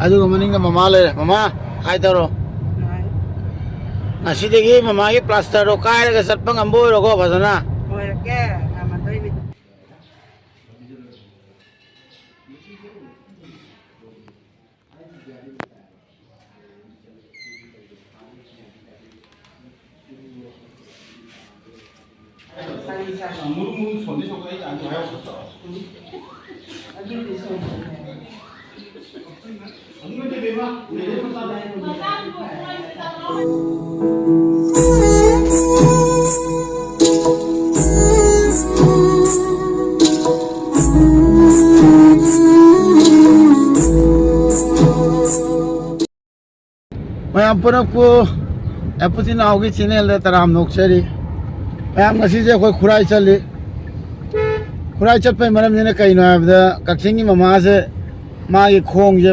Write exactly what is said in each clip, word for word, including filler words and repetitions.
ꯑꯗꯨꯒ ꯃꯅꯤꯡꯗ ꯃꯃꯥ ꯂꯩꯔꯦ꯫ ꯃꯃꯥ, ꯍꯥꯏ ꯇꯧꯔꯣ꯫ ꯉꯁꯤꯗꯒꯤ ꯃꯃꯥꯒꯤ ꯄ꯭ꯂꯥꯁꯇꯔꯗꯣ ꯀꯥꯏꯔꯒ ꯆꯠꯄ ꯉꯝꯕ ꯑꯣꯏꯔꯣꯀꯣ ꯐꯖꯅ꯫ ꯑꯣꯏꯔꯛꯀꯦ, ꯉꯝꯃꯗꯣꯏꯅꯤ꯫ ꯃꯌꯥꯝ ꯄꯨꯝꯅꯃꯛꯄꯨ ꯑꯦꯄꯨ ꯇꯤꯅꯥꯎꯒꯤ ꯆꯦꯅꯦꯜꯗ ꯇꯔꯥꯝꯅ ꯑꯣꯛꯆꯔꯤ꯫ ꯃꯌꯥꯝ, ꯉꯁꯤꯁꯦ ꯑꯩꯈꯣꯏ ꯈꯨꯔꯥꯏ ꯆꯠꯂꯤ꯫ ꯈꯨꯔꯥꯏ ꯆꯠꯄꯩ ꯃꯔꯝꯁꯤꯅ ꯀꯩꯅꯣ ꯍꯥꯏꯕꯗ, ꯀꯛꯆꯤꯡꯒꯤ ꯃꯃꯥꯁꯦ ꯃꯥꯒꯤ ꯈꯣꯡꯁꯦ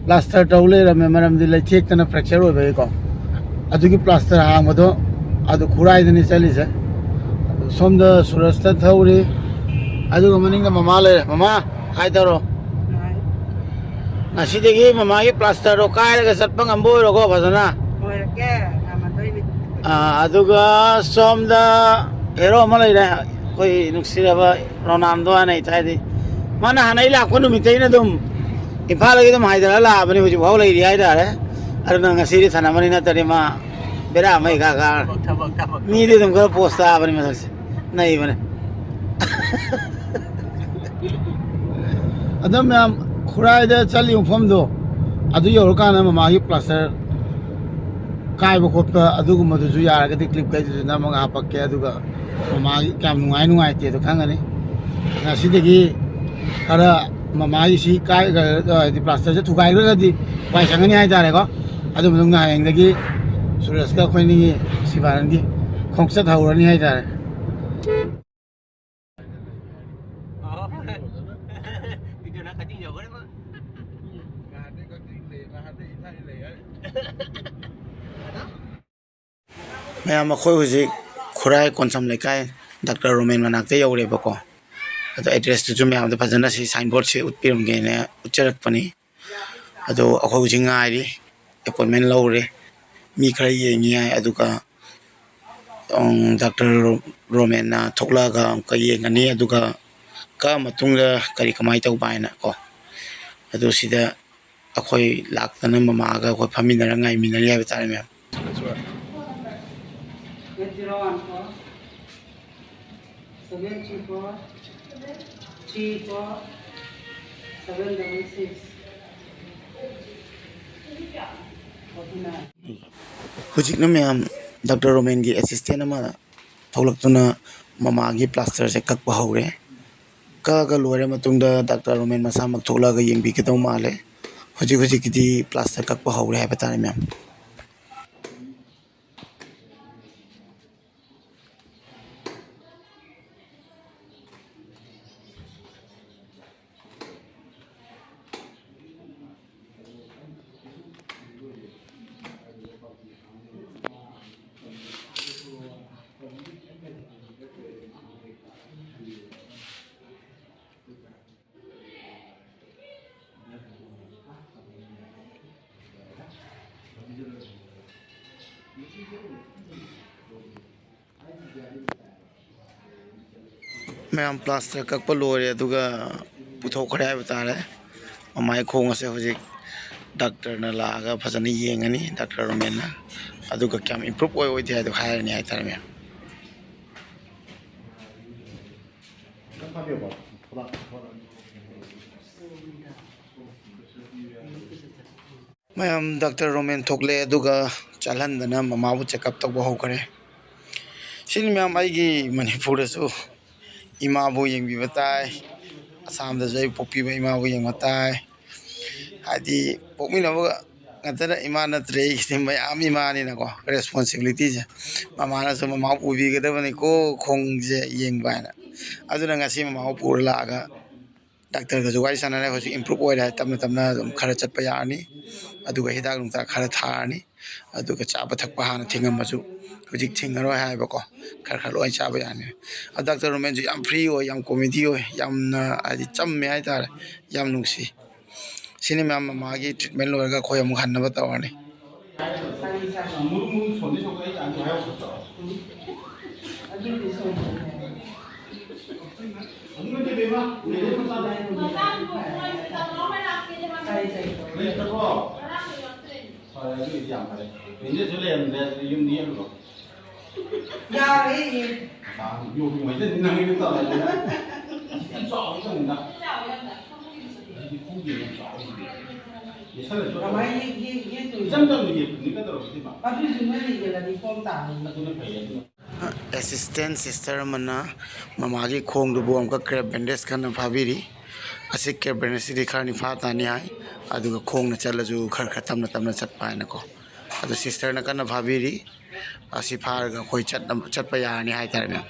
ꯄ꯭ꯂꯥꯁꯇꯔ ꯇꯧ ꯂꯩꯔꯝꯃꯦ, ꯃꯔꯝꯗꯤ ꯂꯩꯊꯦꯛꯇꯅ ꯐ꯭ꯔꯦꯛꯆꯔ ꯑꯣꯏꯕꯒꯤꯀꯣ꯫ ꯑꯗꯨꯒꯤ ꯄ꯭ꯂꯥꯁꯇꯔ ꯍꯥꯡꯕꯗꯣ ꯑꯗꯨ ꯈꯨꯔꯥꯏꯗꯅꯤ ꯆꯠꯂꯤꯁꯦ꯫ ꯁꯣꯝꯗ ꯁꯨꯔꯖꯇ ꯊꯧꯔꯤ, ꯑꯗꯨꯒ ꯃꯅꯤꯡꯗ ꯃꯃꯥ ꯂꯩꯔꯦ꯫ ꯃꯃꯥ, ꯍꯥꯏ ꯇꯧꯔꯣ꯫ ꯉꯁꯤꯗꯒꯤ ꯃꯃꯥꯒꯤ ꯄ꯭ꯂꯥꯁꯇꯔꯗꯣ ꯀꯥꯏꯔꯒ ꯆꯠꯄ ꯉꯝꯕ ꯑꯣꯏꯔꯣꯀꯣ ꯐꯖꯅ꯫ ꯑꯣꯏꯔꯛꯀꯦ, ꯉꯝꯃꯗꯣꯏꯅꯤ꯫ ꯑꯥ, ꯑꯗꯨꯒ ꯁꯣꯝꯗ ꯍꯦꯔꯣ ꯑꯃ ꯂꯩꯔꯦ, ꯑꯩꯈꯣꯏ ꯅꯨꯡꯁꯤꯔꯕ ꯔꯣꯅꯥꯜꯗꯣ ꯍꯥꯏꯅ ꯏꯊꯥꯏꯗꯤ꯫ ꯃꯥꯅ ꯍꯥꯟꯅ ꯑꯩ ꯂꯥꯛꯄ ꯅꯨꯃꯤꯠꯇꯩꯅ ꯑꯗꯨꯝ ꯏꯝꯐꯥꯜꯗꯒꯤ ꯑꯗꯨꯝ ꯍꯥꯏꯗꯔ ꯂꯥꯛꯑꯕꯅꯤ, ꯍꯧꯖꯤꯛꯐꯥꯎ ꯂꯩꯔꯤ ꯍꯥꯏꯇꯥꯔꯦ꯫ ꯑꯗꯨꯅ ꯉꯁꯤꯗꯤ ꯊꯅꯝꯃꯅꯤ, ꯅꯠꯇ꯭ꯔꯗꯤ ꯃꯥ ꯕꯦꯔꯥ ꯑꯃ ꯏꯀꯥ ꯀꯥꯔꯅꯤ꯫ ꯊꯕꯛ, ꯊꯕꯛ, ꯊꯕꯛ꯫ ꯃꯤꯗꯤ ꯑꯗꯨꯝ ꯈꯔ ꯄꯣꯁ ꯇꯥꯕꯅꯤ ꯃꯁꯛꯁꯦ꯫ ꯅꯩꯕꯅꯦ꯫ ꯑꯗꯣ ꯃꯌꯥꯝ, ꯈꯨꯔꯥꯏꯗ ꯆꯠꯂꯤꯕ ꯃꯐꯝꯗꯣ, ꯑꯗꯨ ꯌꯧꯔꯀꯥꯟꯗ ꯃꯃꯥꯒꯤ ꯄ꯭ꯂꯥꯁꯇꯔ ꯀꯥꯏꯕ ꯈꯣꯠꯄ ꯑꯗꯨꯒꯨꯝꯕꯗꯨꯁꯨ ꯌꯥꯔꯒꯗꯤ ꯀ꯭ꯂꯤꯞꯈꯩꯗꯨꯁꯨ ꯅꯝꯃꯒ ꯍꯥꯞꯄꯛꯀꯦ꯫ ꯑꯗꯨꯒ ꯃꯃꯥꯒꯤ ꯀꯌꯥꯝ ꯅꯨꯡꯉꯥꯏ ꯅꯨꯡꯉꯥꯏꯇꯦꯗꯣ ꯈꯪꯒꯅꯤ꯫ ꯉꯁꯤꯗꯒꯤ ꯈꯔ ꯃꯃꯥꯒꯤ ꯁꯤ ꯀꯥꯏ-, ꯍꯥꯏꯗꯤ ꯄ꯭ꯂꯥꯁꯇꯔꯁꯦ ꯊꯨꯒꯥꯏꯈ꯭ꯔꯒꯗꯤ ꯋꯥꯏ ꯁꯪꯒꯅꯤ ꯍꯥꯏꯇꯥꯔꯦꯀꯣ꯫ ꯑꯗꯨ ꯃꯇꯨꯡꯗ ꯍꯌꯦꯡꯗꯒꯤ ꯁꯨꯔꯖꯀ ꯑꯩꯈꯣꯏꯅꯤꯒꯤ ꯁꯤꯕꯥꯅꯟꯒꯤ ꯈꯣꯡꯆꯠ ꯍꯧꯔꯅꯤ ꯍꯥꯏꯇꯥꯔꯦ꯫ ꯃꯌꯥꯝ, ꯑꯩꯈꯣꯏ ꯍꯧꯖꯤꯛ ꯈꯨꯔꯥꯏ ꯀꯣꯟꯁꯝ ꯂꯩꯀꯥꯏ ꯗꯥꯛꯇꯔ ꯔꯣꯃꯦꯟ ꯃꯅꯥꯛꯇ ꯌꯧꯔꯦꯕꯀꯣ꯫ ꯑꯗꯣ ꯑꯦꯗ꯭ꯔꯦꯁꯇꯨꯁꯨ ꯃꯌꯥꯝꯗ ꯐꯖꯅ ꯁꯤ ꯁꯥꯏꯟꯕꯣꯔꯗꯁꯦ ꯎꯠꯄꯤꯔꯝꯒꯦꯅ ꯎꯠꯆꯔꯛꯄꯅꯤ꯫ ꯑꯗꯣ ꯑꯩꯈꯣꯏ ꯍꯧꯖꯤꯛ ꯉꯥꯏꯔꯤ, ꯑꯦꯄꯣꯏꯟꯃꯦꯟ ꯂꯧꯔꯦ꯫ ꯃꯤ ꯈꯔ ꯌꯦꯡꯉꯤ ꯍꯥꯏ, ꯑꯗꯨꯒ, ꯎꯝ, ꯗꯥꯛꯇꯔ ꯔꯣꯃꯦꯟꯅ ꯊꯣꯛꯂꯛꯑꯒ ꯑꯃꯨꯛꯀ ꯌꯦꯡꯉꯅꯤ꯫ ꯑꯗꯨꯒ ꯀꯛꯑ ꯃꯇꯨꯡꯗ ꯀꯔꯤ ꯀꯃꯥꯏꯅ ꯇꯧꯕ ꯍꯥꯏꯅ ꯀꯣ, ꯑꯗꯨ ꯁꯤꯗ ꯑꯩꯈꯣꯏ ꯂꯥꯛꯇꯅ ꯃꯃꯥꯒ ꯑꯩꯈꯣꯏ ꯐꯝꯃꯤꯟꯅꯔ ꯉꯥꯏꯃꯤꯟꯅꯔꯤ ꯍꯥꯏꯕ ꯇꯥꯔꯦ, ꯃꯌꯥꯝ꯫ Eight zero one four, seven three four, three four, seven double six, forty nine. ꯍꯧꯖꯤꯛꯅ ꯃꯌꯥꯝ ꯗꯥꯛꯇꯔ ꯔꯣꯃꯦꯟꯒꯤ ꯑꯦꯁꯤꯁꯇꯦꯟ ꯑꯃ ꯊꯣꯛꯂꯛꯇꯨꯅ ꯃꯃꯥꯒꯤ ꯄ꯭ꯂꯥꯁꯇꯔꯁꯦ ꯀꯛꯄ ꯍꯧꯔꯦ꯫ ꯀꯛꯑꯒ ꯂꯣꯏꯔ ꯃꯇꯨꯡꯗ ꯗꯥꯛꯇꯔ ꯔꯣꯃꯦꯟ ꯃꯁꯥꯃꯛ ꯊꯣꯛꯂꯛꯑꯒ ꯌꯦꯡꯕꯤꯒꯗꯧ ꯃꯥꯜꯂꯦ꯫ ꯍꯧꯖꯤꯛ ꯍꯧꯖꯤꯛꯀꯤꯗꯤ ꯄ꯭ꯂꯥꯁꯇꯔ ꯀꯛꯄ ꯍꯧꯔꯦ ꯍꯥꯏꯕ ꯇꯥꯔꯦ, ꯃꯌꯥꯝ꯫ ꯃꯌꯥꯝ ꯄ꯭ꯂꯥꯁꯇꯔ ꯀꯛꯄ ꯂꯣꯏꯔꯦ, ꯑꯗꯨꯒ ꯄꯨꯊꯣꯛꯈ꯭ꯔꯦ ꯍꯥꯏꯕ ꯇꯥꯔꯦ꯫ ꯃꯃꯥꯏ ꯈꯣꯡ ꯑꯁꯦ ꯍꯧꯖꯤꯛ ꯗꯥꯛꯇꯔꯅ ꯂꯥꯛꯑꯒ ꯐꯖꯅ ꯌꯦꯡꯉꯅꯤ, ꯗꯥꯛꯇꯔ ꯔꯣꯃꯦꯟꯅ, ꯑꯗꯨꯒ ꯀꯌꯥꯝ ꯏꯝꯄ꯭ꯔꯨꯞ ꯑꯣꯏ ꯑꯣꯏꯗꯦ ꯍꯥꯏꯗꯣ ꯍꯥꯏꯔꯅꯤ ꯍꯥꯏꯇꯥꯔꯦ, ꯃꯌꯥꯝ꯫ ꯃꯌꯥꯝ, ꯗꯥꯛꯇꯔ ꯔꯣꯃꯦꯟ ꯊꯣꯛꯂꯛꯑꯦ, ꯑꯗꯨꯒ ꯆꯠꯍꯟꯗꯅ ꯃꯃꯥꯕꯨ ꯆꯦꯛꯑꯞ ꯇꯧꯕ ꯍꯧꯈ꯭ꯔꯦ꯫ ꯁꯤꯅꯤ, ꯃꯌꯥꯝ, ꯑꯩꯒꯤ ꯃꯅꯤꯄꯨꯔꯗꯁꯨ ꯏꯃꯥꯕꯨ ꯌꯦꯡꯕꯤꯕ ꯇꯥꯏ, ꯑꯁꯥꯝꯗꯁꯨ ꯑꯩ ꯄꯣꯛꯄꯤꯕ ꯏꯃꯥꯕꯨ ꯌꯦꯡꯕ ꯇꯥꯏ꯫ ꯍꯥꯏꯗꯤ, ꯄꯣꯛꯃꯤꯟꯅꯕ ꯉꯥꯛꯇꯅ ꯏꯃꯥ ꯅꯠꯇ꯭ꯔꯦ, ꯑꯩꯒꯤꯗꯤ ꯃꯌꯥꯝ ꯏꯃꯥꯅꯤꯅꯀꯣ, ꯔꯦꯁꯄꯣꯟꯁꯤꯕꯤꯂꯤꯇꯤꯁꯦ꯫ ꯃꯃꯥꯅꯁꯨ ꯃꯃꯥꯕꯨ ꯄꯨꯕꯤꯒꯗꯕꯅꯤꯀꯣ, ꯈꯣꯡꯁꯦ ꯌꯦꯡꯕ ꯍꯥꯏꯅ꯫ ꯑꯗꯨꯅ ꯉꯁꯤ ꯃꯃꯥꯕꯨ ꯄꯨꯔ ꯂꯥꯛꯑꯒ ꯗꯥꯛꯇꯔꯒꯁꯨ ꯋꯥꯔꯤ ꯁꯥꯟꯅꯔꯦ꯫ ꯍꯧꯖꯤꯛ ꯏꯝꯄ꯭ꯔꯨꯞ ꯑꯣꯏꯔꯦ ꯍꯥꯏ, ꯇꯞꯅ ꯇꯞꯅ ꯑꯗꯨꯝ ꯈꯔ ꯆꯠꯄ ꯌꯥꯔꯅꯤ꯫ ꯑꯗꯨꯒ ꯍꯤꯗꯥꯛ ꯅꯨꯡꯗꯥꯛ ꯈꯔ ꯊꯥꯔꯅꯤ꯫ ꯑꯗꯨꯒ ꯆꯥꯕ ꯊꯛꯄ ꯍꯥꯟꯅ ꯊꯤꯡꯉꯝꯕꯁꯨ ꯍꯧꯖꯤꯛ ꯊꯤꯡꯉꯔꯣꯏ ꯍꯥꯏꯕꯀꯣ, ꯈꯔ ꯈꯔ ꯂꯣꯏ ꯆꯥꯕ ꯌꯥꯔꯅꯤ꯫ ꯑꯗꯣ ꯗꯥꯛꯇꯔ ꯔꯣꯃꯦꯟꯁꯨ ꯌꯥꯝ ꯐ꯭ꯔꯤ ꯑꯣꯏ, ꯌꯥꯝ ꯀꯣꯃꯦꯗꯤ ꯑꯣꯏ, ꯌꯥꯝꯅ, ꯍꯥꯏꯗꯤ, ꯆꯝꯃꯦ ꯍꯥꯏꯇꯥꯔꯦ, ꯌꯥꯝ ꯅꯨꯡꯁꯤ꯫ ꯁꯤꯅꯤ ꯃꯌꯥꯝ, ꯃꯃꯥꯒꯤ treatment ꯂꯣꯏꯔꯒ ꯑꯩꯈꯣꯏ ꯑꯃꯨꯛ ꯍꯟꯅꯕ ꯇꯧꯔꯅꯤ꯫ ꯌꯥꯔꯦ꯫ ꯀꯃꯥꯏꯅ ꯌꯦ-, ꯌꯦ-, ꯌꯦꯠꯇꯣꯏꯅꯣ? ꯏꯆꯝ ꯆꯝꯅ ꯌꯦꯡꯕꯅꯤ, ꯀꯩꯗꯧꯔꯒꯦ ꯏꯕꯦꯝꯃ? ꯑꯗꯨꯏꯁꯨ ꯅꯣꯏꯅ ꯌꯦꯜꯂꯗꯤ ꯐꯣꯝ ꯇꯥꯕꯅꯤ꯫ ꯑꯗꯨꯅ ꯐꯩ, ꯑꯗꯨꯅ꯫ Assistant sister ꯑꯃꯅ ꯃꯃꯥꯒꯤ ꯈꯣꯡꯗꯨꯕꯨ ꯑꯃꯨꯛꯀ ꯀ꯭ꯔꯦꯞ ꯕꯦꯟꯗꯦꯖ ꯀꯟꯅ ꯐꯥꯕꯤꯔꯤ꯫ ꯑꯁꯤ ꯀ꯭ꯔꯦꯞ ꯕꯦꯟꯗꯦꯖꯁꯤꯗꯤ ꯈꯔꯅꯤ ꯐꯥ ꯇꯥꯅꯤ ꯍꯥꯏ, ꯑꯗꯨꯒ ꯈꯣꯡꯅ ꯆꯠꯂꯁꯨ ꯈꯔ ꯈꯔ ꯇꯞꯅ ꯇꯞꯅ ꯆꯠꯄ ꯍꯥꯏꯅꯀꯣ꯫ ꯑꯗꯨ ꯁꯤꯁꯇꯔꯅ ꯀꯟꯅ ꯐꯥꯕꯤꯔꯤ꯫ ꯑꯁꯤ ꯐꯥꯔꯒ ꯑꯩꯈꯣꯏ ꯆꯠꯅꯕ, ꯆꯠꯄ ꯌꯥꯔꯅꯤ ꯍꯥꯏꯇꯥꯔꯦ, ꯃꯦꯝ꯫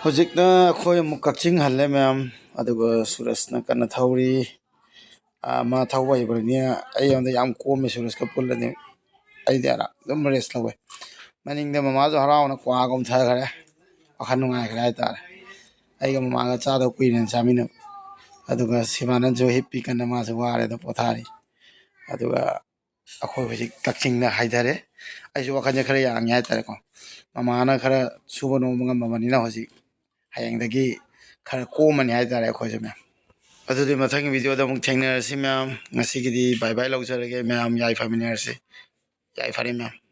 ꯍꯧꯖꯤꯛꯅ ꯑꯩꯈꯣꯏ ꯑꯃꯨꯛ ꯀꯛꯆꯤꯡ ꯍꯜꯂꯦ, ꯃꯌꯥꯝ꯫ ꯑꯗꯨꯒ ꯁꯨꯔꯖꯅ ꯀꯟꯅ ꯊꯧꯔꯤ꯫ ꯑꯥ, ꯃꯥ ꯊꯧꯕ ꯍꯩꯕꯅꯤꯅ ꯑꯩꯉꯣꯟꯗ ꯌꯥꯝ ꯀꯣꯝꯃꯦ, ꯁꯨꯔꯖꯀ ꯄꯨꯜꯂꯗꯤ꯫ ꯑꯩꯗꯤ ꯑꯔꯥ-, ꯑꯗꯨꯝ rest ꯂꯧꯋꯦ꯫ ꯃꯅꯤꯡꯗ ꯃꯃꯥꯁꯨ ꯍꯔꯥꯎꯅ ꯀ꯭ꯋꯥꯒ ꯎꯝꯊꯈ꯭ꯔꯦ, ꯋꯥꯈꯜ ꯅꯨꯡꯉꯥꯏꯈ꯭ꯔꯦ ꯍꯥꯏꯇꯥꯔꯦ꯫ ꯑꯩꯒ ꯃꯃꯥꯒ ꯆꯥꯗꯕ ꯀꯨꯏꯔꯦꯅ ꯆꯥꯃꯤꯟꯅꯕ꯫ ꯑꯗꯨꯒ ꯁꯤꯕꯥꯅꯟꯁꯨ ꯍꯤꯞꯄꯤ ꯀꯟꯅ, ꯃꯥꯁꯨ ꯋꯥꯔꯦꯗ, ꯄꯣꯊꯥꯔꯤ꯫ ꯑꯗꯨꯒ ꯑꯩꯈꯣꯏ ꯍꯧꯖꯤꯛ ꯀꯛꯆꯤꯡꯗ ꯍꯥꯏꯊꯔꯦ꯫ ꯑꯩꯁꯨ ꯋꯥꯈꯜꯁꯦ ꯈꯔ ꯌꯥꯡꯉꯦ ꯍꯥꯏꯇꯥꯔꯦꯀꯣ꯫ ꯃꯃꯥꯅ ꯈꯔ ꯁꯨꯕ ꯅꯣꯝꯕ ꯉꯝꯃꯕꯅꯤꯅ ꯍꯧꯖꯤꯛ ꯍꯌꯦꯡꯗꯒꯤ ꯈꯔ ꯀꯣꯝꯃꯅꯤ ꯍꯥꯏꯇꯥꯔꯦ ꯑꯩꯈꯣꯏꯁꯨ, ꯃꯌꯥꯝ꯫ ꯑꯗꯨꯗꯤ ꯃꯊꯪꯒꯤ video ꯗ ꯑꯃꯨꯛ ꯊꯦꯡꯅꯔꯁꯤ, ꯃꯌꯥꯝ꯫ ꯉꯁꯤꯒꯤꯗꯤ bye bye ꯂꯧꯖꯔꯒꯦ, ꯃꯌꯥꯝ꯫ ꯌꯥꯏꯐꯃꯤꯟꯅꯔꯁꯤ꯫ ꯌꯥꯏꯐꯔꯦ, ꯃꯌꯥꯝ꯫